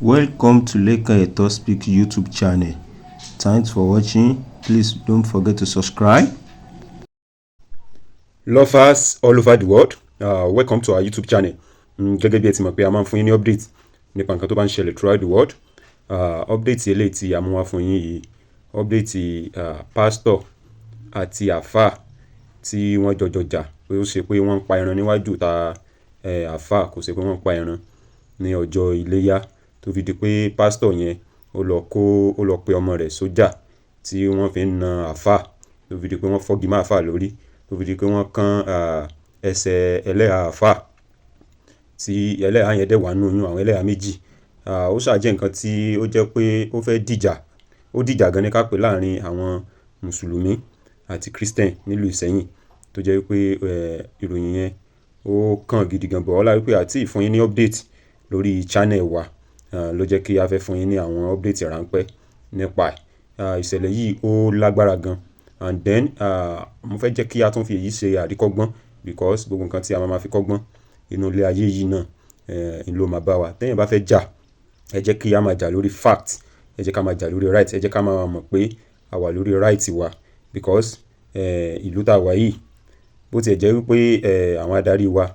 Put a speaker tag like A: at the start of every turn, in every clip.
A: Welcome to Lekan Eto Speak YouTube channel. Thanks for watching. Please don't forget to subscribe.
B: Lovers all over the world, welcome to our YouTube channel. Gẹ́gẹ́ bí ẹ ti mọ̀ pé a máa ń fún yín ní update nípa nǹkan tó bá ń ṣẹlẹ̀ throughout the world. Update eléyìí tí a mú wá fún yín yìí, update pastor àti àáfà tí wọ́n jọjọ jà pé ó ṣe pé wọ́n ń pa ẹran níwájú ta àáfà, kò ṣe pé wọ́n ń pa ẹran ní ọjọ́ iléyá, tó fi di pé pastor yẹn ó lọ kó ó lọ pe ọmọ rẹ̀ sójà tí wọ́n fi ń na àáfà, tó fi di pé wọ́n fọ́gi mọ́ àáfà lórí, tó fi di pé wọ́n kán ẹsẹ̀ ẹlẹ́hà àáfà, tí ẹlẹ́hà yẹn dẹ̀ wà nínú oyún àwọn ẹlẹ́hà méjì. Ó ṣáà jẹ́ nǹkan tí ó jẹ́ pé ó fẹ́ dìjà, ó dìjà gan ní ká pè láàrin àwọn mùsùlùmí àti Christian nílùú Ìsẹ́yìn, tó jẹ́ wípé ìròyìn yẹn ó kàn gidi gan bọ̀ ọ́ láwípé àti ìfún yín ní update lórí channel wa ló jẹ́ kí a fẹ́ fún yín ní àwọn update ráńpẹ́ nípa ẹ̀. Ìṣẹ̀lẹ̀ yìí ó lágbára gan, and then mo fẹ́ jẹ́ kí a tún fi èyí ṣe àríkọ́gbọ́n, because gbogbo nǹkan tí a máa fi kọ́gbọ́n inú ilé ayé yìí náà ló máa bá wa. Téèyàn bá fẹ́ jà, ẹ jẹ́ kí a máa jà lórí fact, ẹ jẹ́ ká máa jà lórí right, ẹ jẹ́ ká máa mọ̀ pé a wà lórí right wa, because ìlú tá a wà yìí, bó tiẹ̀ jẹ́ wípé àwọn adarí wa,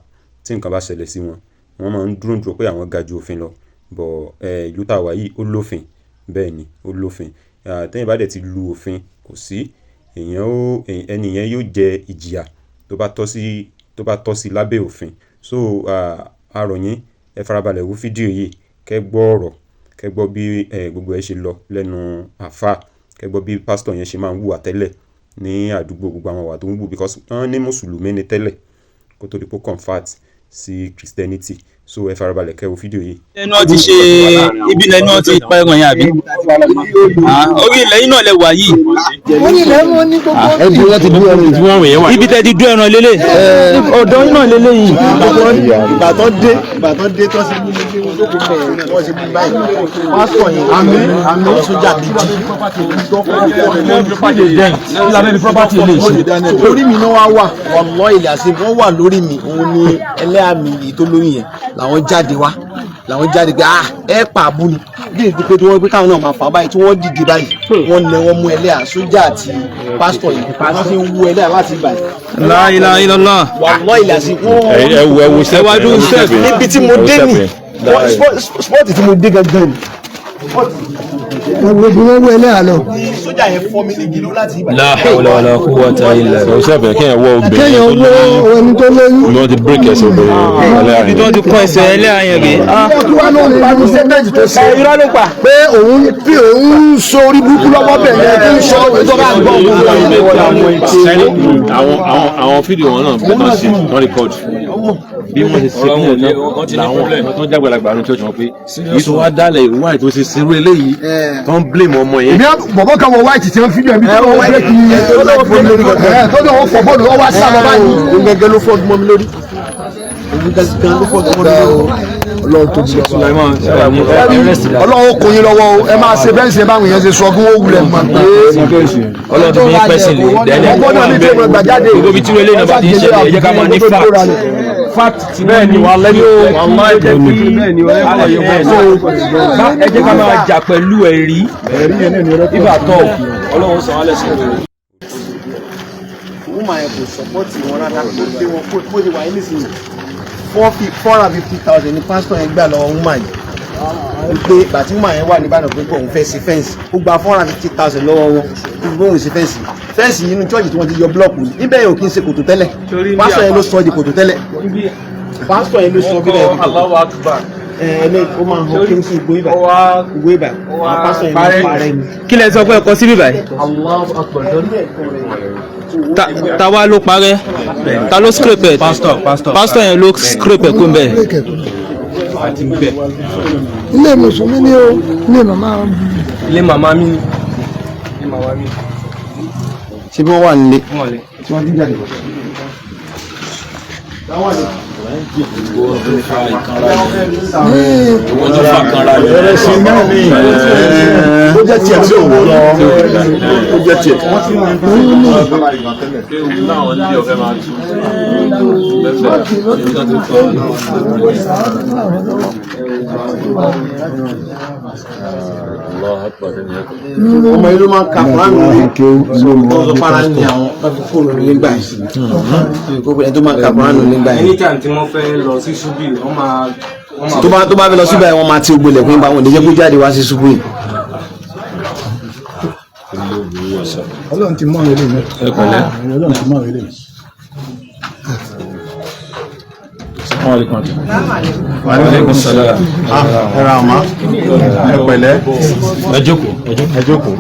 B: tí nǹkan bá ṣẹlẹ̀ sí wọn, wọ́n máa ń dúró dúró pé àwọn ga ju òfin lọ, but ìlú tá a wà yìí, ó lófin. Bẹ́ẹ̀ ni, ó lófin. Téèyàn bá dẹ̀ ti lu òfin, kò sí èèyàn ó ẹni yẹn yóò jẹ ìjìyà tó bá tọ́ sí lábẹ́ òfin. So a rọ̀ yín, ẹ farabalẹ̀ wo fídíò yìí, kẹ́ gbọ́ ọ̀rọ̀, kẹ́ gbọ́ bí gbogbo ẹ ṣe lọ lẹ́nu àáfà, kẹ́ gbọ́ bí pásítọ̀ yẹn ṣe máa ń hùwà tẹ́lẹ̀ ní àdúgbò, gbogbo àwọn ìwà tó ń wù, because wọ́n ní mùsùlùmí ni tẹ́lẹ̀ kó tó di pé ó convert sí Christianity. So ẹ farabalẹ̀ kẹ́ wo fídíò yìí.
C: Ẹnu ti ṣe ibi lẹnu ti pa ẹran yẹn, àbí? Ah, orí ilẹ̀ yìí náà lẹ wà yìí.
D: Orí ilẹ̀ wọn ní gbogbo.
E: Ẹbí wọn ti dúró ẹran tí wọn wọ̀nyẹn wà.
C: Ibi tẹ́ ti dún ẹran lélẹ̀, ọ̀dọ́ yín náà lélẹ̀ yìí.
D: Ìgbà tó dé tó ṣe mú mi bí wọn jókòó bẹ́ẹ̀, wọ́n ṣe mú báyìí, pásítọ̀ yẹn, àwọn sójà méjì.
E: Lábẹ́ property ilé iṣẹ́.
D: Orí mi náà wá wà, wallahi ilẹ̀ àti wọ́n wà lórí mi. Òun ni ẹlẹ́yà mi èyí tó lóyún yẹn làwọn jáde wá, làwọn jáde pé, "Ah, ẹ pa àbú ni." Bí èdè pé tí wọ́n gbé káwọn náà máa fà báyìí, tí wọ́n dìde báyìí, wọ́n nà, wọ́n mú ẹlẹ́yà sójà àti pásítọ̀ yẹn, wọ́n fi ń wú ẹlẹ́yà láti ibà yìí.
C: La ilaha illallah.
D: Wallahi ilẹ̀ àti wọ́n
E: Ẹ wo, ẹ wo step.
C: Ẹ wá dúró step.
D: Níbi tí mo dé nì, spot tí mo dé gangan ni.
F: Ẹ̀wọ̀n bí wọ́n wọ ẹlẹ́yà lọ.
D: Sójà yẹn fọ́ mi ní gìlú láti ibà.
C: La hawla wala quwwata illa
E: Ẹ wo step yẹn, kéèyàn wọ obìnrin
F: Kéèyàn
E: tó
F: wọ
E: lóyún.
F: ẹni tó lóyún.
E: Ni wọ́n ti break ẹsẹ̀ obìnrin ẹlẹ́yà
C: Ibi tí
E: yẹn.
C: wọ́n ti kọ́ ẹsẹ̀ ẹlẹ́yà yẹn rèé. Ah,
F: Kí wàá ló ń pariwo statement tó ṣe?
C: Irọ́ ló pa.
F: Pé òun bí òun ń so orí burúkú lọ́wọ́ bẹ̀ yẹn kí n sọ tó bá gbọ́ òun.
E: Sẹ́ni àwọn fídíò wọn náà bí wọ́n ṣe wọ́n record bí wọ́n ṣe ṣe kí ẹ̀ làwọn tó ń jágbàlagbà ní church wọn pé yìí tó wá dálẹ̀ ìwà tó ṣe ṣerú eléyìí tó ń blame ọmọ yẹn.
F: Èmi bọ̀bọ̀ kan wọ white tí wọ́n fídíò ẹ̀mí tó wọ́n break ẹ̀ tó ní wọ́n fọ bọ́ọ̀lù, wọ́n wá sá lọ báyìí.
D: Òun gẹ́gẹ́ ló fọ́ mọ́ mi lórí, òun gẹ́gẹ́ ló fọ́ mọ́ mi lórí.
F: Ọlọ́run tó bí Ọlọ́run kò yín lọ́wọ́ o. Ẹ máa ṣe bẹ́ẹ̀ ṣe báwọn èèyàn ṣe sọ kí wọ́n wulẹ̀ mọ̀ pé
C: Ọlọ́run tó fi yín pẹ́sìn lè dẹ́lẹ̀.
F: Ọgbọ́n náà ní tí mo gbà jáde.
C: Gbogbo ibi tí wọ́n lé náà bá ti ń ṣẹlẹ̀, ẹ jẹ́ ká máa ní fact. Fact tí wọ́n ní
E: Wà lẹ́nu wà
C: ẹ jẹ́ ká máa jà pẹ̀lú ẹ̀rí ibà tọ̀. Ọlọ́run sàn án lẹ́sìn rẹ̀.
D: Woman yẹn kò support wọn rárá, tó gbé wọn kó bó ṣe wà yín nísìnyí. 450,000 ní pásítọ̀ yẹn gbà lọ́wọ́ woman yẹn, wípé bàtí woman yẹn wà ní Ìbàdàn pé òun fẹ́ ṣe fence, ó gba 450,000 lọ́wọ́ wọn wípé òun ṣe fence. Fence yìí, inú church tí wọ́n ti yọ block níbẹ̀ yẹn ò kí ń ṣe kòtò tẹ́lẹ̀. Pásítọ̀ yẹn ló sọ di kòtò tẹ́lẹ̀, pásítọ̀ yẹn ló sọ bí bẹ́ẹ̀ di kòtò.
C: Allahu Akbar.
D: Ẹ ẹ ní ó máa hàn kí n sí igbó ibà, igbó ibà, àwọn pásítọ̀ yẹn ló parẹ́ ni.
C: Kí lẹ sọ pé ẹ kọ síbí báyìí?
D: Allahu Akbar.
C: Ta wá ló parẹ́? Ta ló scrape ẹ̀?
G: Pastor.
C: Pastor yẹn ló scrape ẹ̀ kó ń bẹ̀.
G: Àti bẹ́ẹ̀.
F: Ilé mùsùlùmí ni o, ilé màmá.
G: Ilé màmá mi ni, ilé màmá mi.
D: Ṣé bí wọ́n wà nílé?
G: Wọ́n lè.
D: Tí wọ́n ti jáde.
E: Owó tó fà kanra ni.
D: Ó jẹ́ tiẹ̀ tí ò wọ́, ó jẹ́ tiẹ̀.
E: Pé òun náà ní ọ̀fẹ́ máa tú. Bẹ́ẹ̀ bẹ́ẹ̀.
D: Ọmọ yìí ló máa ń ka Kùránì ní tó sọ para ní àwọn tó fi fóònù nígbà yìí, ẹni tó máa ń ka Kùránì nígbà yìí.
G: Anytime tí wọ́n fẹ́ lọ sí ṣubí, wọ́n máa.
D: Tó bá fẹ́ lọ síbẹ̀, wọ́n máa ti gbogbo ilẹ̀kùn bá wọn ò ní jẹ́ kó jáde wá sí ṣubú yìí.
F: Ọlọ́run ti mọ àwọn eléyìí náà.
E: Ẹ pẹ̀lẹ́.
F: Ọlọ́run ti mọ àwọn eléyìí.
E: Wa alaikum salaam.
A: Ẹ ra ọmọ, ẹ pẹ̀lẹ́.
E: Ẹ jókòó, ẹ jókòó.
A: Ẹ jókòó.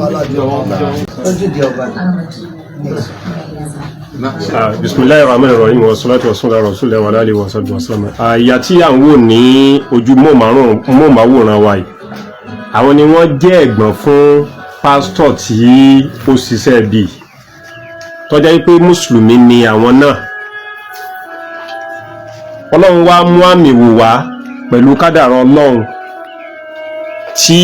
B: Bisimilayi rahman rahim wa salatu wa sallam ala rasulillah wa alihi wa sahbihi wa sallam. Ìyá tí à ń wò ní ojú mọ́ọ̀máwòrán wa yìí, àwọn ni wọ́n jẹ́ ẹ̀gbọ́n fún pásítọ̀ tí ó ṣiṣẹ́ bíi tọ́já yìí pé mùsùlùmí ni àwọn náà. Ọlọ́run wá mú àmì wò wá pẹ̀lú kádàrá Ọlọ́run tí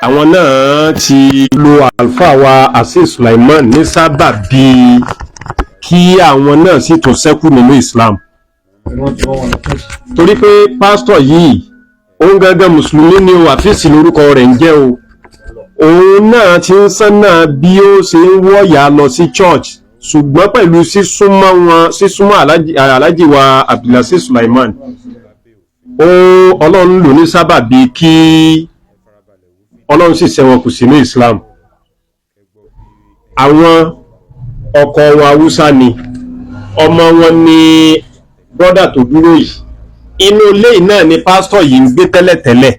B: àwọn náà ti lo àlùfáà wa Azeez Sulaiman ní sábà bíi kí àwọn náà sì tún ṣẹ́kù nínú Islam, torí pé pásítọ̀ yìí, òun gangan mùsùlùmí ni o, àfíìsì lórúkọ rẹ̀ ń jẹ́ o. Òun náà ti ń sánà bí ó ṣe ń wọ̀yà lọ sí church, ṣùgbọ́n pẹ̀lú sísúnmọ́ wọn, sísúnmọ́ Alhaji wa Abdulaziz Sulaiman, ó Ọlọ́run lò ní sábàbí kí Ọlọ́run sì ṣẹ́wọn kù sínú Islam. Àwọn ọkọ wọn Haúsá ni, ọmọ wọn ni brọ́dà tó dúró yìí. Inú ilé yìí náà ni pásítọ̀ yìí ń gbé tẹ́lẹ̀tẹ́lẹ̀,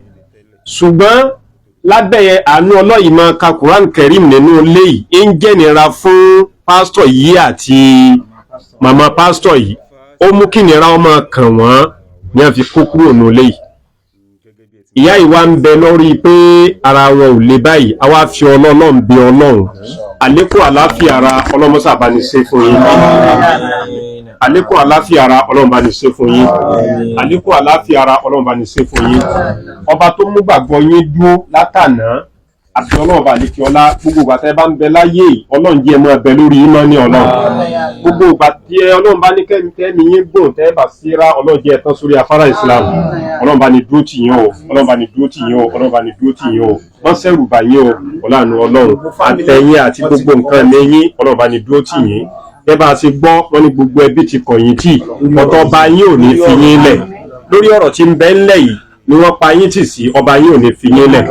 B: ṣùgbọ́n lábẹ́ àánú Ọlọ́yìí, máa ka Quran Kerim nínú ilé yìí ń jẹ́nira fún pásítọ̀ yìí àti màmá pásítọ̀ yìí. Ó mú kí ìnira ọmọ kàn wọ́n ní wọ́n fi kó kúrò nínú ilé yìí. Ìyá yìí wá ń bẹ lórí pé ara wọn ò le báyìí. A wá fi Ọlọ́run bí Ọlọ́run, àlékún àláfíà ara, ọlọ́mọsà bá ní ṣe fún yín. Àlékún àláfíà ara, Ọlọ́run bá ní ṣe fún yín. Àlékún àláfíà ara, Ọlọ́run bá ní ṣe fún yín. Ọba tó mú gbàgbọ́ yín dúró látànà àti Ọlọ́run bá lékè ọlá, gbogbo ìgbà tẹ́ bá ń bẹ láyé yìí, Ọlọ́run jẹ́ ẹ máa bẹ lórí ìmọ̀ ní Ọlọ́run. Gbogbo ìgbà tí Ọlọ́run bá ní kẹ́mi yín gùn tẹ́ bá síra, Ọlọ́run jẹ́ ẹ tán sórí afárá Islam. Ọlọ́run bá ní dúró tì yín o, Ọlọ́run bá ní dúró tì yín o, Ọlọ́run bá ní dúró tì yín o. Wọ́n sẹ́rù bà yín o. Ọlọ́run, Ọlọ́run àtẹ̀yìn àti gbogbo nǹkan lẹ́yìn, Ọlọ́run bá ní dúró tì yín. Ẹ bá a ṣe gbọ́, wọ́n ní gbogbo ẹbí ti kọ̀yìn tì, ọ̀tọ̀ ọba yín ò ní fi yín lẹ̀ lórí ọ̀rọ̀ tí ń bẹ ńlẹ̀ yìí ni wọ́n pa yín tì sí. Ọba yín ò ní fi yín lẹ̀.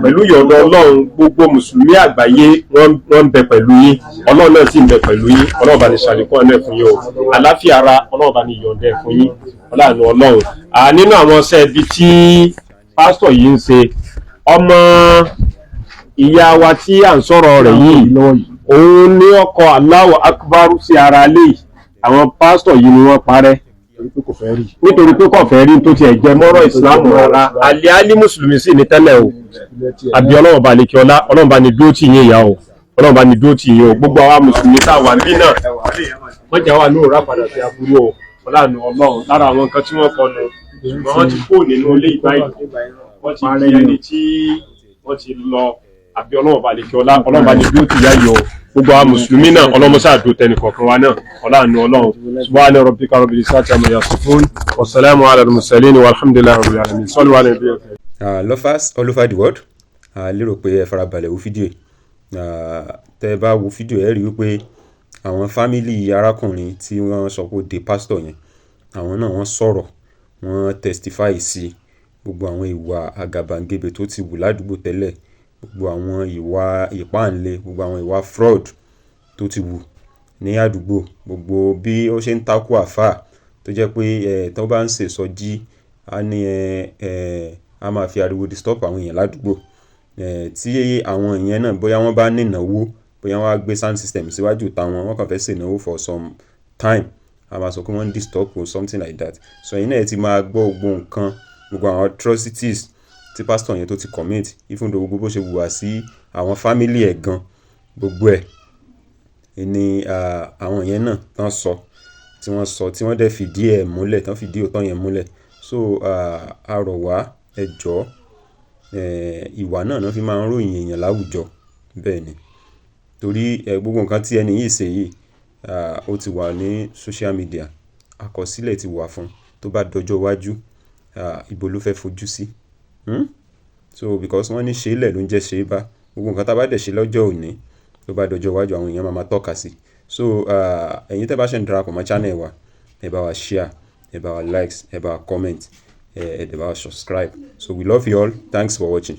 B: Pẹ̀lú ìyọ̀dọ̀ Ọlọ́run, gbogbo mùsùlùmí àgbáyé wọ́n ń bẹ pẹ̀lú yín, Ọlọ́run náà sì ń bẹ pẹ̀lú yín. Ọlọ́run bá ní ṣàlékún ọ̀nà ẹ̀ fún yín o. Àláfíà ara, Ọlọ́run bá ní yọ̀ǹda ẹ̀ fún yín. Ọlọ́run, Ọlọ́run. Nínú àwọn ọṣẹ́ ibi tí pásítọ̀ yìí ń ṣe, ọmọ ìyá wa tí à ń sọ̀rọ̀ rẹ̀ yìí, òun ní ọkọ̀ Allahu Akbar sí ara lé yìí. Àwọn pásítọ̀ yìí ni wọ́n parẹ́ nítorí pé kò fẹ́ rí tó tiẹ̀ jẹ mọ́rọ̀ ìsìláàmù rárá. Àlẹ́ alí mùsùlùmí sì ní tẹ́lẹ̀ o. Àbí Ọlọ́run bá lè kí ọlá, Ọlọ́run bá ní dúró tì yín ìyá o, Ọlọ́run bá ní dúró tì yín o. Gbogbo àwa mùsùlùmí tá a wà níbí náà, wọ́n jà wà ní òrà padà sí aburú o. Ọlọ́run, Ọlọ́run. Lára àwọn nǹkan tí wọ́n kọnu, ṣùgbọ́n wọ́n ti kó nínú ilé ìbáyìí, wọ́n ti di ẹni tí wọ́n ti lọ. Àbí Ọlọ́run bá lè kí ọlá, Ọlọ́run bá ní dúró tì yá yìí o. Gbogbo àwọn mùsùlùmí náà, ọlọ́mọsá àdó tẹnì kọ̀ọ̀kan wa náà. Ọlọ́run, Ọlọ́run. Subhana rabbika rabbil izzati amma yasifun, wasalaamu ala al-mursalin, walhamdulillahi rabbil alamin. Sallu ala nabiyil karim.
H: Lovers all over the world, lérò pé ẹ farabalẹ̀ wo fídíò yìí. Tẹ́ ẹ bá wo fídíò, ẹ rí i wípé àwọn family arákùnrin tí wọ́n sọ pé ó de pásítọ̀ yẹn, àwọn náà wọ́n sọ̀rọ̀, wọ́n testify sí gbogbo àwọn ìwà àgàbàgebè tó ti wù ládùúgbò tẹ́lẹ̀, gbogbo àwọn ìwà ìpáǹle, gbogbo àwọn ìwà fraud tó ti wù ní àdúgbò, gbogbo bí ó ṣe ń takò àáfàá tó jẹ́ pé ẹ tó bá ń ṣèsọjí, á ní ẹ ẹ á máa fi ariwo disturb àwọn èèyàn ládùúgbò. Tí àwọn èèyàn náà, bóyá wọ́n bá ní ìnáwó, bóyá wọ́n á gbé sound system síwájú ìta wọn, wọ́n kàn fẹ́ ṣènáwó for some time, a máa sọ pé wọ́n ń disturb or something like that. So ẹ̀yin náà, ẹ ti máa gbọ́ gbogbo nǹkan, gbogbo àwọn atrocities tí pastor yẹn tó ti commit, even though gbogbo bó ṣe hùwà sí àwọn family ẹ̀ gan, gbogbo ẹ̀ ni àwọn yẹn náà tán sọ, tí wọ́n sọ, tí wọ́n dẹ̀ fìdí ẹ̀ múlẹ̀, tán fìdí òótọ́ yẹn múlẹ̀. So a rọ̀ wá, ẹ jọ̀ọ́, ìwà náà náà fi máa ń ròyìn èèyàn láwùjọ. Bẹ́ẹ̀ ni, torí gbogbo nǹkan tí ẹni yìí ṣe yìí, ó ti wà ní social media, àkọsílẹ̀ ti wà fún. Tó bá dọjọ́ iwájú, Ibo ló fẹ́ fojú sí? Hmm? So because wọ́n ní ṣe é lẹ̀ ló ń jẹ́ ṣe é bá. Gbogbo nǹkan tá a bá dẹ̀ ṣe lọ́jọ́ òní, tó bá dọjọ́ iwájú, àwọn èèyàn máa máa tọ́ka sí. So ẹ̀yin tẹ́ bá ṣe ń darapọ̀ mọ́ channel wa, ẹ bá wa share, ẹ bá wa likes, ẹ bá wa comment, ẹ dẹ̀ bá wa subscribe. So we love you all. Thanks for watching.